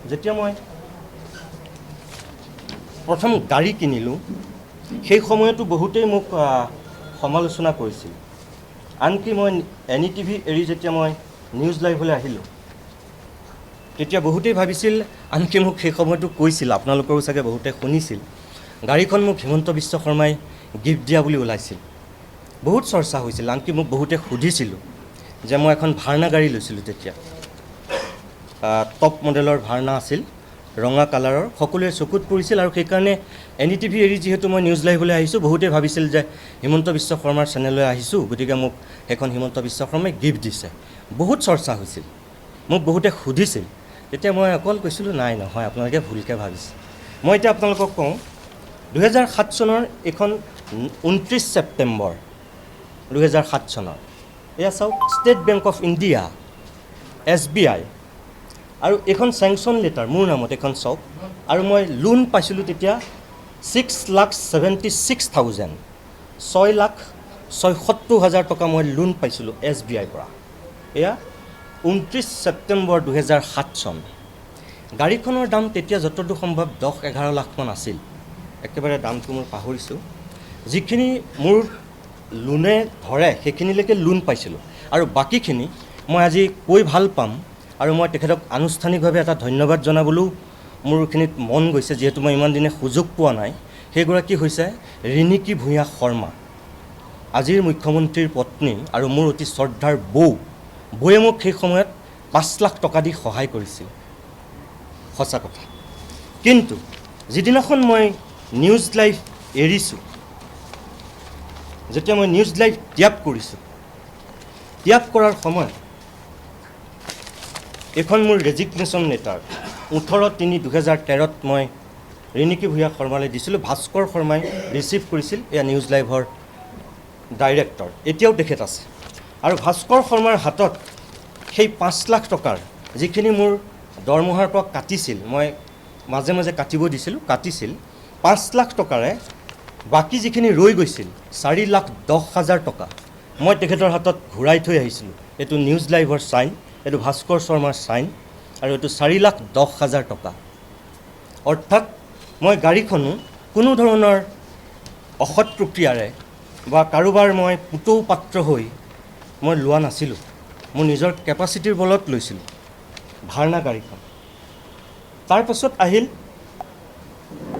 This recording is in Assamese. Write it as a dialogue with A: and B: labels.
A: যেতিয়া মই প্ৰথম গাড়ী কিনিলোঁ, সেই সময়তো বহুতেই মোক সমালোচনা কৰিছিল। আনকি মই এন ই টিভি এৰি যেতিয়া মই নিউজ লাইভলৈ আহিলোঁ, তেতিয়া বহুতেই ভাবিছিল, আনকি মোক সেই সময়তো কৈছিল, আপোনালোকৰো চাগে বহুতে শুনিছিল, গাড়ীখন মোক হিমন্ত বিশ্ব শৰ্মাই গিফ্ট দিয়া বুলি ওলাইছিল। বহুত চৰ্চা হৈছিল। আনকি মোক বহুতে সুধিছিলোঁ যে মই এখন ভাৰ্ণা গাড়ী লৈছিলোঁ তেতিয়া, টপ মডেলৰ ভাৰ্ণা আছিল, ৰঙা কালাৰৰ, সকলোৰে চকুত পৰিছিল। আৰু সেইকাৰণে এন ই টিভি এৰি যিহেতু মই নিউজ লাইভলৈ আহিছোঁ, বহুতেই ভাবিছিল যে হিমন্ত বিশ্ব শৰ্মাৰ চেনেললৈ আহিছোঁ, গতিকে মোক সেইখন হিমন্ত বিশ্ব শৰ্মাই গিফ্ট দিছে। বহুত চৰ্চা হৈছিল, মোক বহুতে সুধিছিল। তেতিয়া মই অকল কৈছিলোঁ, নাই, নহয়, আপোনালোকে ভুলকৈ ভাবিছে। মই এতিয়া আপোনালোকক কওঁ, 2007 চনৰ এইখন 29 ছেপ্টেম্বৰ 2007 চনৰ। এয়া চাওক, state bank of India, SBI. আৰু এইখন চেংচন লেটাৰ মোৰ নামত, এইখন চাওক। আৰু মই লোন পাইছিলোঁ তেতিয়া 6,76,000, 6,76,000 টকা মই লোন পাইছিলোঁ এছ বি আইৰ পৰা। এয়া 29 ছেপ্টেম্বৰ 2007 চন। গাড়ীখনৰ দাম তেতিয়া যতদূৰ সম্ভৱ 10-11 লাখমান আছিল, একেবাৰে দামটো মই পাহৰিছোঁ। যিখিনি মোৰ লোনে ধৰে, সেইখিনিলৈকে লোন পাইছিলোঁ আৰু বাকীখিনি মই আজি কৈ ভাল পাম আৰু মই তেখেতক আনুষ্ঠানিকভাৱে এটা ধন্যবাদ জনাবলৈও মোৰ এইখিনিত মন গৈছে, যিহেতু মই ইমান দিনে সুযোগ পোৱা নাই। সেইগৰাকী হৈছে ৰিণিকী ভূঞা শৰ্মা, আজিৰ মুখ্যমন্ত্ৰীৰ পত্নী আৰু মোৰ অতি শ্ৰদ্ধাৰ বৌ। বৌয়ে মোক সেই সময়ত 5 লাখ টকা দি সহায় কৰিছিল, সঁচা কথা। কিন্তু যিদিনাখন মই নিউজ লাইভ এৰিছোঁ, যেতিয়া মই নিউজ লাইভ ত্যাগ কৰিছোঁ, ত্যাগ কৰাৰ সময়ত এইখন মোৰ ৰেজিগনেশ্যন লেটাৰ, 18/3/2013ত মই ৰিণিকী ভূঞা শৰ্মালৈ দিছিলোঁ। ভাস্কৰ শৰ্মাই ৰিচিভ কৰিছিল। এয়া নিউজ লাইভৰ ডাইৰেক্টৰ, এতিয়াও তেখেত আছে। আৰু ভাস্কৰ শৰ্মাৰ হাতত সেই 5 লাখ টকাৰ যিখিনি মোৰ দৰমহাৰ পৰা কাটিছিল, মই মাজে মাজে কাটিব দিছিলোঁ, কাটিছিল, 5 লাখ টকাৰে বাকী যিখিনি ৰৈ গৈছিল 4,10,000 টকা, মই তেখেতৰ হাতত ঘূৰাই থৈ আহিছিলোঁ। এইটো নিউজ লাইভৰ চাইন, এইটো ভাস্কৰ শৰ্মাৰ চাইন আৰু এইটো 4,10,000 টকা। অৰ্থাৎ মই গাড়ীখনো কোনো ধৰণৰ অসৎ প্ৰক্ৰিয়াৰে বা কাৰোবাৰ মই পুতৌ পাত্ৰ হৈ মই লোৱা নাছিলোঁ। মোৰ নিজৰ কেপাচিটিৰ বলত লৈছিলোঁ ভাৰ্ণা গাড়ীখন। তাৰপাছত আহিল